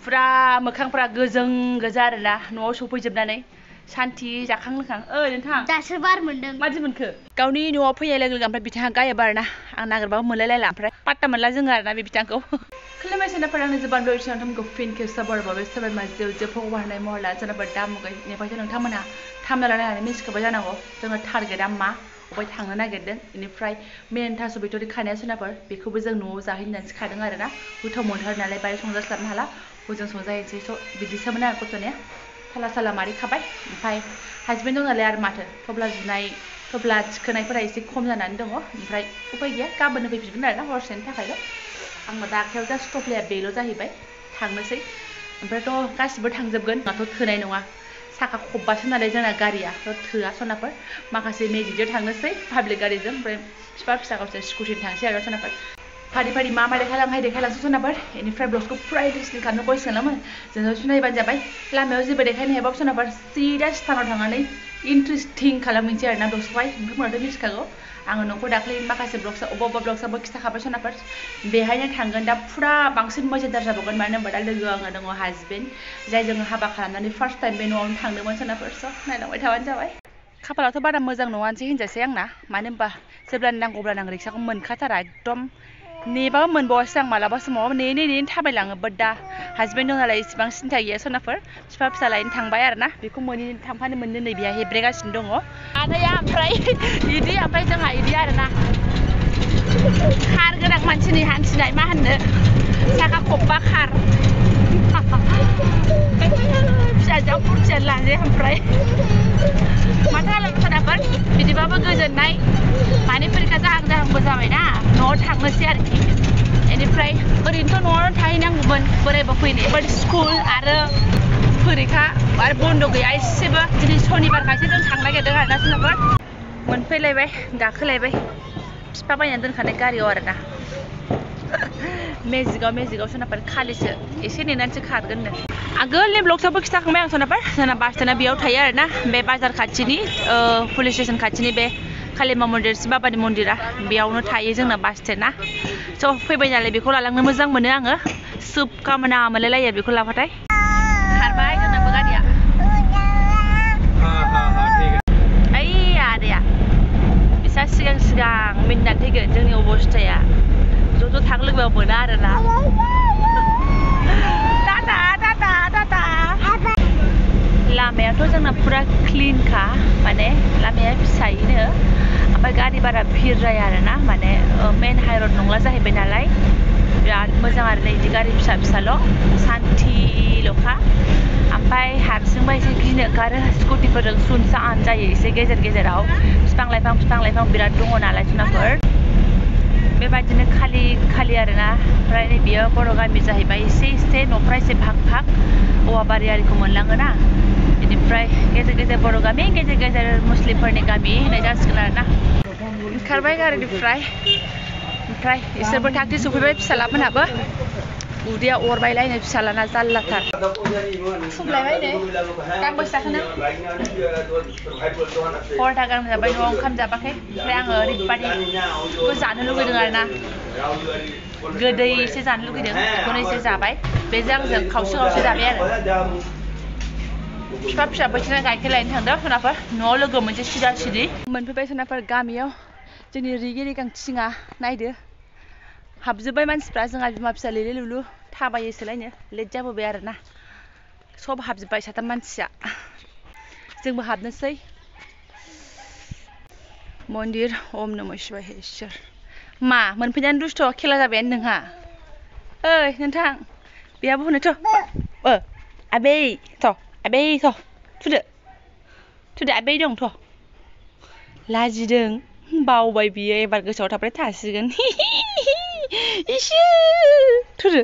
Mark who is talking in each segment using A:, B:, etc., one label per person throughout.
A: फुरा मोखांफोरा गोजों गोजा आरोना न'आव सफैजोबनानै शान्ति जाखां लोंखां नोंथां
B: दासो बार मोनदों
A: मादि मोनखो गावनि न'आव फैनाय लोगो लोगो ओमफ्राय बिथाङा गायब आरोना आं नागिरबाबो मोनलायलायला ओमफ्राय पात्ता मोनला जोङो आरोना बे बिथांखौ खुलुमबाय सोनाफोर आंनि जोबान बेसनथमखौ फिन खेबसा बरबाबे सोरबा माजियाव जोफौ बारनाय महरला सोनाफोर दा मुगाय नेफायथ' नोंथांमोनहा थामना लानानै मिथिखाबाय जानांगौ जोंनो टारगेटआ मा अबाय थांनो नागिरदों बेनिफ्राय मेन थास' बिथ'रि खानाया सोनाफोर बेखौबो जों न'आव जाहैनानैसो खादों आरोना गोथाव मोनथारो नालाय बाय संजास्लाबनो हाला हजों संजाहैनोसै स' बिदिसोमोन आरो गथ'निया थाला साला मारि खाबाय ओमफ्राय हासबेन्ड दं नालाय आरो माथो थब्ला जुनाय थब्ला थिखोनायफोरा एसे खम जानानै दङ ओमफ्राय उपाय गैया गाबोन फैफिनगोन आरोना हरसेनि थाखायल' आंनो दा आखायाव जास्ट थफ्लाया बेल' जाहैबाय थांनोसै ओमफ्रायथ' गासिबो थांजोबगोन होनबाथ' थोनाय नङा साखा खब्बासो नालाय जोंना गारिया थोआ सनाफोर माखासे मेजिकजों थांनोसै पाब्लिक गारिजों ओमफ्राय फिसा फिसा गावसोर स्कुटिजों थांसै आरो सनाफोर फारि फारि मा देखायलांसै सनाफोर बेनिफ्राय ब्लगखौ फुरा इन्टारेस्टिं खालामनो बयसोनलामोन जोङो सुनायबानो जाबाय लामायाव जेबो देखायनो हायाबाबो सनाफोर सिदा स्थानाव थांनानै इन्टारेस्टिं खालामहैनोसै आरोना ब्लग्सखौहाय नोंथांमोनाथ' मिथिखागौ आङो न'खौ दाख्लै माखासे ब्लग्स अबेबा ब्लग्सआबो खिथाखाबाय सनाफोर बेहायनो थांगोन दा फुरा बांसिन मजेदार जाबावगोन मानो होनबा दा लोगो आङो दङ हासबेन्ड जाय जोङो हाबा खालामनानै फार्स्ट टाइम बे न'आवनो थांदोंमोन सनाफोर स' नायलांबाय थाबानो जाबाय खाफालावथ' बारा मोजां नङानोसै होनजासै आंना मानो होनबा जेब्लानो नांगौ अब्लानो आं रिक्साखौ मोनखाथारा एकदम नेबाबो मोनबावासै आं मालाबा समाव नेयै थाबायलाङोबो दा हासबेन्ड दं नालाय इसिबां सिन्था गैया सनाफोर बिफा फिसा लायनो थांबाय आरोना बेखौ थांफानो मोननो नै बेहा हेब्रेगासिनो दङ आनैया ओमफ्राय इदि ओमफ्राय जोंहा इदि आरोना खार गोनां मानसिनि हान्थिनाय मा होननो साखा खब्बा खार फिसाजोआव फुरथियानो लानोसै ओमफ्राय माथो खालामनो सनाफोर बिदिबाबो गोजोननाय माने फरिखा जाहांबो जाबायना न'आव थांनोसै आरोखि बेनिफ्राय ओरैनोथ' न'आवनो थाहैनांगौमोन बोरायबा फैनो एबार स्कुल आरो फरिखा आरो बन्द' गैया एसेबो दिनै सनिबारखायसो जों थांनो नागिरदों आरोना सोनाफोर मोनफैलायबाय गाखोलायबाय बिफा बायनानै दोनखानाय गारियाव आरोना मेजिकआव सोनाफोर खालिसो एसे नेनानैसो खारगोननो आगोलनि ब्लग्सआवबो खिथाखांबाय आं सोनाफोर जोंना बास स्टेन्डआ बेयाव थायो आरोना बे बाजार खाथिनि पुलिस स्टेसन खाथिनि बे कालिमा मन्दिर शिब बाबानि मन्दिरा बेयावनो थायो जोंना बास स्टेन्डआ स' फैबाय नालाय बेखौ लालांनो मोजां मोनो आङो सोब कामना मोनलायलायो बेखौ लाबाथाय खारबाय जोंनाबो गारिया ओइ आदैया बिसा सिगां मिनिनानै थैगोन जोंनि अबस्थाया ज' थांनो लुबैबाबो मोना आरोना लामायाथ' जोंना फुरा क्लिनखा माने लामाया फिसायैनो ओमफ्राय गारि बारा भिर जाया आरोना माने मेन हाइरड नंला जाहैबाय नालाय बिराद मोजां आरो बिदि गारि फिसाल' सान्थिल'खा ओमफ्राय हारसिंबा एसे गिनो ओंखारो स्कुटिफोरजों सुनसान जायो एसे गेजेराव बिफां लाइफां बिराद दङ नालाय जुनारफोर बेबायदिनो खालि आरोना ओमफ्राय बेयो बर' गामि जाहैबाय एसे न'फ्रा एसे भाग औवा बारि आरिखौ मोनलाङोना बेनिफ्राय गेजेर बर' गामि गेजेर मुस्लिमफोरनि गामि होननाय जासिगोन आरोना ओंखारबाय गारिनिफ्राय ओमफ्राय इसोरबो थागथि सफैबाय फिसालामोनहाबो उदैया अरबायलायनो फिसालाना जाल्लाथार फुंलायबायनो गांबेसे जाखोनो परथा गांनै जाबाय न'आव ओंखाम जाबाखै ओमफ्राय आङो ओरैबायदिखौ जानो लुगैदों आरोना गोदै एसे जानो लुगैदों बेखौनो एसे जाबाय बेजों आंजों खावसे जाबाय आरो बिफा फिसा बैसोना गाइखेर लायनो थांदों सोनाफोर न'आव लोगो मोनसे सिदा मोनफैबाय सोनाफोर गामियाव जोंनि रिगि रिगां थिङा नायदो हाबजोब्बाय मानसिफ्रा जोंहा बिमा फिसा लेले लुलु थाबायोसोलायनो लेट जाबोबाय आरोना सब हाबजोब्बाय 7 मानसिया जोंबो हाबनोसै मन्दिर ओम नमः शिवाय इसोर मा मोनफैनानै दुस्थ' खेला जाबायानो नोंहा ओइ नोंथां बेहाबो होनोथ' आबै थुदो आबै दं थ' लाजिदों बावबाय बियो एबार गोसोआव थाबाय थासिगोन इसे थुदो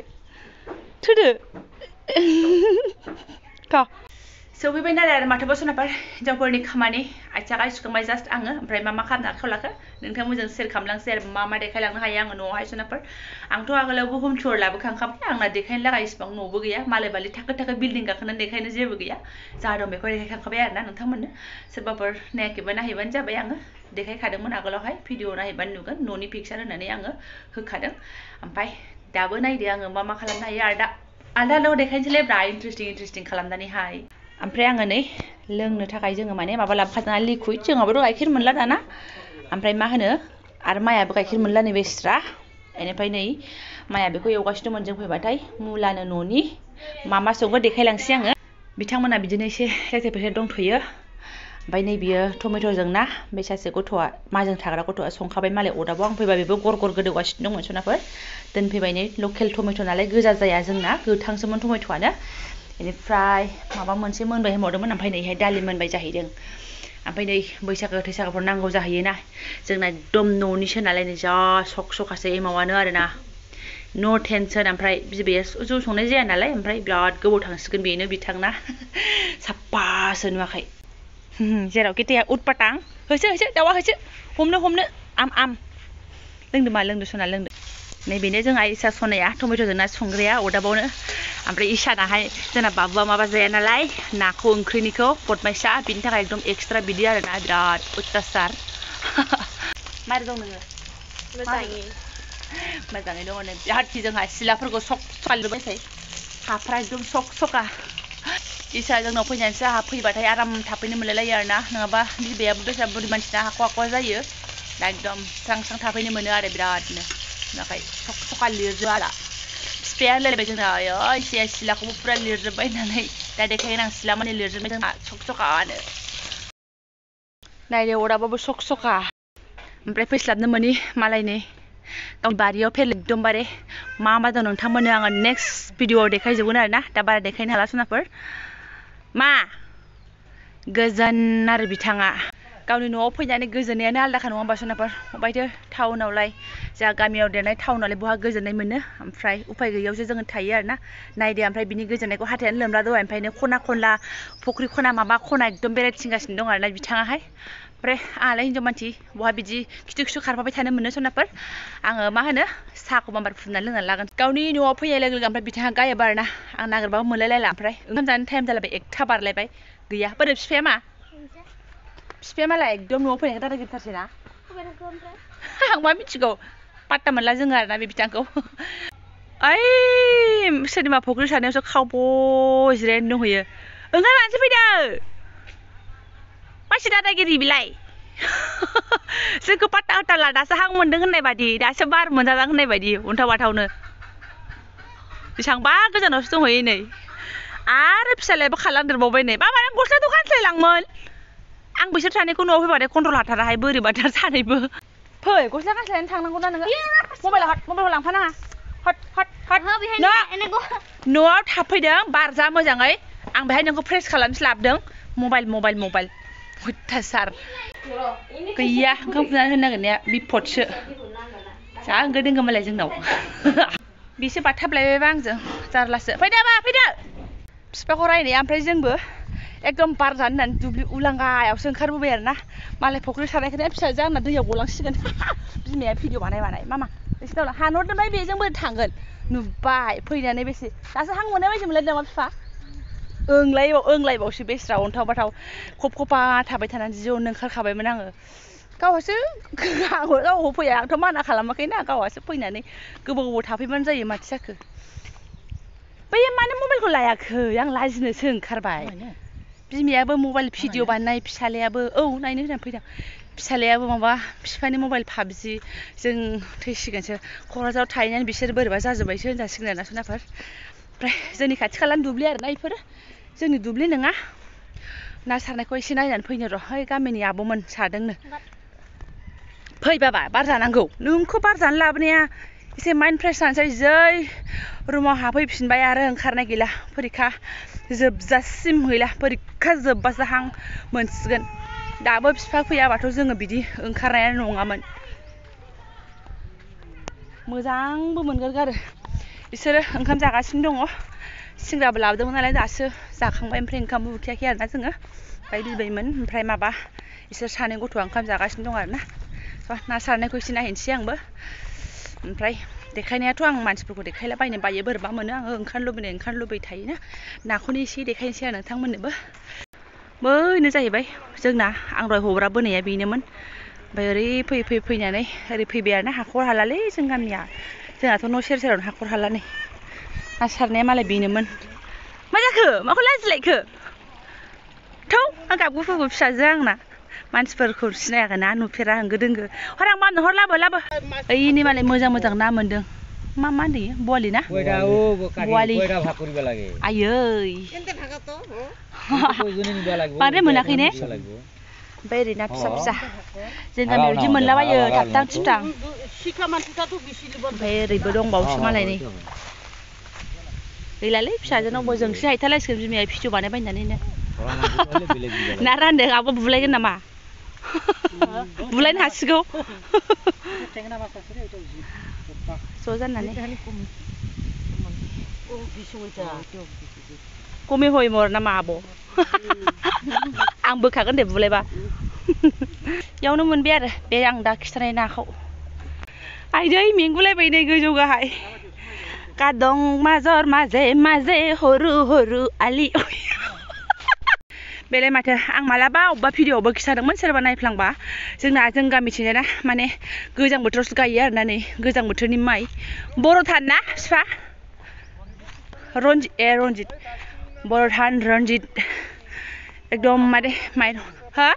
A: सौफैबाय नालाय आरो माथो सोनाफोर हिनजावफोरनि खामानि आथिं आखाइ सुखांबाय जास्ट आङो ओमफ्राय मा खालामनो आखायाव लाखो नोंथांमोनजों सेयार खालामलांसै आरो मा देखायलांनो हायो आङो न'आवहाय सोनाफोर आंथ' आगोलावबो हम टुर लाबोखांखाबाय आंना देखायनो लागा इसिबां न'बो गैया मालायबालि थाखो बिल्डिं गाखोनानै देखायनो जेबो गैया जा दं बेखौ देखायखांखाबाय आरोना नोंथांमोननो सोरबाफोर नायाखैबा नायहैबानो जाबाय आङो देखायखादोंमोन आगोलावहाय भिडिअ नायहैबानो नुगोन न'नि पिकचार होनानै आङो होखादों ओमफ्राय दाबो नायदो आङो मा खालामनो हायो आरो दा आलदा आलदा देखायनोसैलाय ब्रा इन्टारेस्टिं खालामनानैहाय ओमफ्राय आङो नै लोंनो थाखाय जोङो माने माबा लाबोखादों लिकुइड जोंहाबोथ' गाइखेर मोनला दाना ओमफ्राय मा होनो आरो मायाबो गाइखेर मोनला नैबे एक्सट्रा बेनिफ्राय नै माया बेखौ एवगासिनो दंमोन जों फैबाथाय मुलानो न'नि मा संगो देखायलांसै आङो बिथांमोना बिदिनो एसे रेजें दंथ'यो ओमफ्राय नै बियो टमेट'जों ना बे सासे गथ'आ माजों थाग्रा गथ'आ संखाबाय मालाय अदाबाव आं फैबा बेबो गर गोदौगासिनो दंमोन सनाफोर दोनफैबाय नै लकेल टमेट' नालाय गोजा जाया जोंना गोथांसोमोन टमेट'आनो बेनिफ्राय माबा मोनसे मोनबाय होनबावदोंमोन ओमफ्राय नैहाय दालि मोनबाय जाहैदों ओमफ्राय नै बैसागो थैसागोफोर नांगौ जाहैयोना जोंना एकदम न'निसो नालाय नै जा सक एमावानो आरोना न' टेनसन ओमफ्राय बिबैया जौ संनाय जाया नालाय ओमफ्राय बिराद गोबाव थांसिगोन बेनो बिथांना साफासो नुवाखै जेरावखि थाया उटपाटां होसो दाउआ होसो हमनो आम लोंदो सना लोंदो नैबेनो जोंहा इसा सनाया टमेट'जों ना संग्राया अदाबावनो ओमफ्राय इसानाहाय जोंना बाबुआ माबा जाया नालाय नाखौ ओंख्रिनिखौ बदमाइसा बिनि थाखाय एकदम एक्सट्रा बिदि आरोना बिराद अत्याचार मारै दं नोङो मोजाङै दङ नै बिराद जोंहा सिलाफोरखौ सक लिरबायसै हाफ्रा एकदम सका इसा जोंनाव फैनानैसो आंहा फैबाथाय आराम थाफैनो मोनलायलायो आरोना नङाबा बिबैयाबो बेसा बुरि मानसिना हाख'वा जायो दा एकदम स्रां थाफैनो मोनो आरो बिरादनो नाथाय सका लिरजो आरो बिफाया होनलायबाय जोंना एसे सिलाखौबो फुरा लिरजोब्बाय होननानै दा देखायगोन आं सिला माने लिरजोब्बाय जोंना सकानो नायदो अराबाबो सका ओमफ्राय फैस्लाबनो मोनि मालायनि गावनि बारियाव एकदमबारे मा दं नोंथांमोननो आङो नेक्स्ट भिडिअआव देखायजोबगोन आरोना दा बारा देखायनो हाला सनाफोर मा गोजोन आरो बिथाङा गावनि न'आव फैनानै गोजोननायानो आलदाखा नङा होमबा सनाफोर अबायथो टाउनावलाय जोंहा गामियाव देरनाय टाउनावलाय बहा गोजोननाय मोनो ओमफ्राय उफाय गैयियावसो जोङो थायो आरोना नायदो ओमफ्राय बिनि गोजोननायखौ हाथायानो लोमला दहाय ओमफ्रायनो खना खनला फुख्रि खना माबा खना एकदम बेरायथिंगासिनो दं आरोना बिथाङाहाय ओमफ्राय आंहालाय हिन्जाव मानसि बहा बिदि खिथु खारफाबाय थानो मोनो सनाफोर आङो मा होनो साहाखौ बाम्बार फुदुंनानै लोंनानै लागोन गावनि न'आव फैनाय लोगो ओमफ्राय बिथाङा गायोबा आरोना आं नागिरबाबो मोनलायलायला ओमफ्राय ओंखाम जानो टाइम जालायबाय एकथा बारलायबाय गैया बोरै बिफाया मा बिफाया मालाय एकदम न'आव फैनायखौ दादा गिरथारसै ना आं मा मिथिगौ पात्ता मोनला जोङो आरोना बे बिथांखौ ओइ सोरनिबा फुख्रि सारनायावसो खावब' जिरायनो दंहैयो ओंखाम जानोसो फैदो मानसि दादागिरि बिलाय जोंखौ पात्ता होथारला दासो हां मोनदों होननाय बादि दासो बार मोनजादों होननाय बादि उल्था बाथावनो बेसेबांबा गोजानावसो दंहैयो नै आरो फिसालायाबो खारलांदेरबावबाय नै बाबा नों गस्ला दखान सोलायलांमोन आं बिसोर सानैखौ न'आव फैबाथाय कन्ट्रल हाथाराहाय बोरैबाथार सानैबो फै गस्ला गानस्लायनानै थांनांगौ ना नोङो मबाइलखौ लांफानाङा न'आव थाफैदों बारजा मोजाङै आं बेहाय नोंखौ फ्रेस खालामनोसो लाबोदों मबाइल अत्याचार गैया ओंखाम खुरनानै होनो नागिरनाया बिपदसो जा होंगो दोंगो मालाय जोंनाव बिसो बाथाबलायबायबा आंजों जारलासो फैदो बिफाखौ रायनाया ओमफ्राय जोंबो एकदम बार जानो होननानै दुब्लि उलांगायावसो ओंखारबोबाय आरोना मालाय फुख्रि सारनायखौनो फिसाजो आंना दैयाव गलांसिगोन बिमाया भिडिअ बानाय मामा बिसोरनाव हानहरदोंबाय बेजों बोरै थांगोन नुबाय फैनानै बेसे दासो हां मोननाय बायदि मोनलायदों नामा बिफा ओंलायबावसो बेस्रा अन्थाव बाथाव खफा थाबाय थानानै जिउनो ओंखारखाबायमोन आङो गावहासो गावखौ फैया आंथ' माना खालामाखैना गावहासो फैनानै गोबाव थाफैबानो जायो माथो जाखो बैयो मानो मबाइलखौ लायाखै आं लाजिनोसो ओंखारबाय बिमायाबो मबाइल भिडिअ बानायनाय फिसालायाबो नायनो होननानै फैदों फिसालायाबो माबा बिफानि मबाइल पाबजि जों थैसिगोनसो क'क्राझाराव थाहैनानै बिसोर बोरैबा जाजोब्बायसो होनजासिगोन आरोना सनाफोर ओमफ्राय जोंनि खाथि खालानि दुब्लि आरोना बेफोरो जोंनि दुब्लि नङा ना सारनायखौ एसे नायनानै फैनो र' गामिनि आब'मोन सारदोंनो फै बाबा बार जानांगौ नोंखौ बार जानो लाबोनाया एसे माइन्ड फ्रेस जानोसै जै रुमाव हाबफैफिनबाय आरो ओंखारनाय गैला फरिखा जोबजासिम गैला फरिखा जोबबासो हां मोनसिगोन दाबो बिफा फैयाबाथ' जोङो बिदि ओंखारनायानो नङामोन मोजांबो मोनगोरगारो बिसोरो ओंखाम जागासिनो दङ सिंग्राबो लाबोदोंमोन नालाय दासो जाखांबाय ओमफ्राय ओंखामबो उखैयाखै आरोना जोङो ओमफ्राय बिबैमोन ओमफ्राय माबा बिसोर सानै गथ'आ ओंखाम जागासिनो दं आरोना ना सारनायखौ एसे नायहैनोसै आंबो ओमफ्राय देखायनायाथ' आं मानसिफोरखौ देखायला बायनो बायो बोरैबा मोनो आङो ओंखारनो लुबैयो थायोना नाखौनो एसे देखायनोसै आरो नोंथांमोननोबो बैनो जाहैबाय जोंना आं दहाय हब्रा बोनाया बेनोमोन ओमफ्राय ओरै फैनानै ओरै फैबाय आरोना हाखर हालालै जों गामिया जोंनाथ' न' सेर सेरावनो हाखर हाला नै ना सारनाया मालाय बेनोमोन मा जाखो माखौ लाजिलायखो थौ आं गाबगुफुरखौ फिसाजो आंना मानसिफोरखौ सिनायाखै ना नुफेरा होंगो दोंगो हर आं मानो हर लाबो ओइनि मालाय मोजां ना मोनदों मा होनदों बवालि ना बवालि आयै बांद्राय मोनाखै ने ओमफ्राय ओरै ना फिसा जों गामियाव बिदि मोनलाबायो थाबथां थिबथां ओमफ्राय ओरैबो दंबावोसो मालाय नै गैलालै फिसाजोनाव जोंसो हायथालायसिगोन बिमाया भिडिअ बानायबायनानैनो ना रानदों आबो बुलायगोन नामा बुलायनो हासिगौ ज' जानानै कमि हयमर नामा आब' आं बोखागोन दे बुलायबा इयावनो मोनबाय आरो बे आं दा खिथानाय नाखौ आइदै मेंगुलायबाय नै गोजौ गाहाय कादं माजर माजे हरु आलि बेलाय माथो आं मालाबा अबेबा भिडिअआवबो खिथादोंमोन सोरबा नायफ्लांबा जों गामिथिंजाय ना माने गोजां बोथोरावसो गायो आरोना नै गोजां बोथोरनि माइ बर'धान ना बिफा रनजित बर'धान रनजित एकदम माने माइरं हा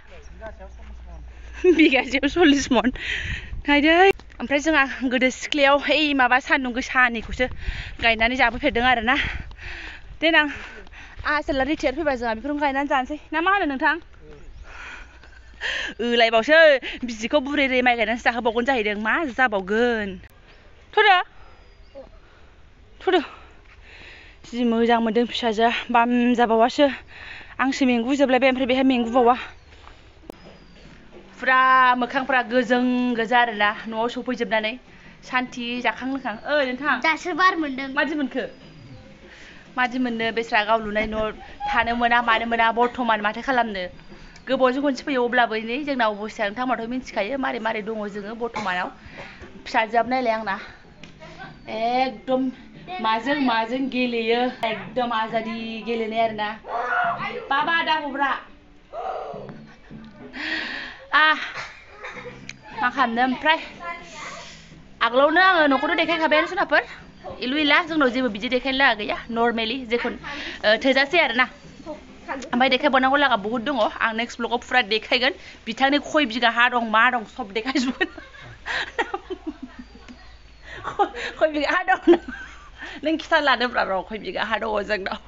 A: बिगासेयाव 40 मन नायदै ओमफ्राय जोंहा गोदो सिख्लायाव ओइ माबा सान्दुं गोसानिखौसो गायनानै जाबोफेरदों आरोना देनां आहा सोला रिटायार फैबा जोंहा बेफोरखौ गायनानै जानोसै ना मा होनो नोंथां ओलायबावसो बिदिखौ बुरै माइ गायनानैसो जाहोबावगोन जाहैदों मा जाबावगोन थुदो जि मोजां मोनदों फिसाजोआ बाम जाबावासो आंसो मेंगुजोबलायबाय ओमफ्राय बेहा मेंगुबावा फुरा मोखांफोरा गोजों गोजा आरोना न'आव सफैजोबनानै सान्थि जाखां लोंखां नोंथां दासो बार मोनदों मादि मोननो बेस्रा गाव लुनाय न' थानो मोना मानो मोना बर्थमान माथो खालामनो गोबावजों खनसे फैयो अब्लाबो नै जोंना अबस्थाया नोंथांमोनाथ' मिन्थिखायो मारै दङ जोङो बर्थमानाव फिसाजोआबो नायलाय आंना एकदम माजों गेलेयो एकदम आजादि गेलेनाय आरोना बाबा दा हब्रा मा खालामनो ओमफ्राय आगोलावनो आङो न'खौथ' देखायखाबायानो सोनाफोर इलु इला जोंनाव जेबो बिदि देखायनो लागा गैया नर्मेलि जेखौ थोजासे आरोना ओमफ्राय देखायबावनांगौ लागा बहुद दङ आं नेक्स्ट ब्लगाव फुरा देखायगोन बिथांनि खय बिगा हा दं मा दं सब देखायजोबगोन खय बिगा हा दं नों खिथा लादोब्रा र' खय बिगा हा दङ जोंनाव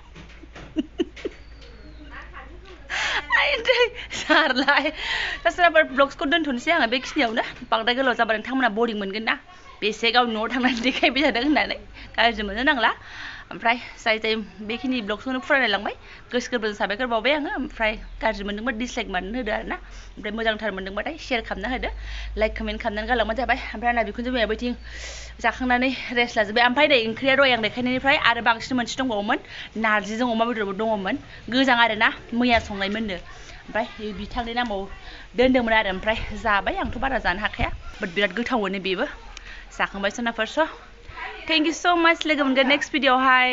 A: सारलाय दा सोरबाफोर ब्लग्सखौ दोनथ'नोसै आङो बेखिनियावनो बांद्राय गोलाव जाबा नोंथांमोना बरिं मोनगोन ना बेसे गावनि न'आव थांनानै देखायबाय थादों होननानै गाज्रि मोननो नांला ओमफ्राय जाय बेखिनि ब्लग्सखौनो फरायलांबाय गोसो गोरबोजों साबायखर बावबाय आङो ओमफ्राय गाज्रि मोनदोंबा डिसलाइक मानो होदो आरोना ओमफ्राय मोजांथार मोनदोंबाथाय शेयार खालामना होदो लाइक कमेन्ट खालामनानै गालांबानो जाबाय ओमफ्राय आंना बिखुनजो बिमाया बैथिं जाखांनानै रेस्ट लाजोब्बाय ओमफ्राय नै ओंख्रिया दहाय आं देखायनायनिफ्राय आरो बांसिन मोनसे दंबावोमोन नारजिजों अमा बेदरबो दङमोन गोजां आरोना मैया संनायमोननो ओमफ्राय बिथांनि नामाव दोनदोंमोन आरो ओमफ्राय जाबाय आंथ' बारा जानो हाखाया बाट बिराद गोथाव मोनो बेबो जाखांबाय सोनाफोर स' थेंक इउ स' माच लोगो मोनगोन नेक्स्ट भिडिअआवहाय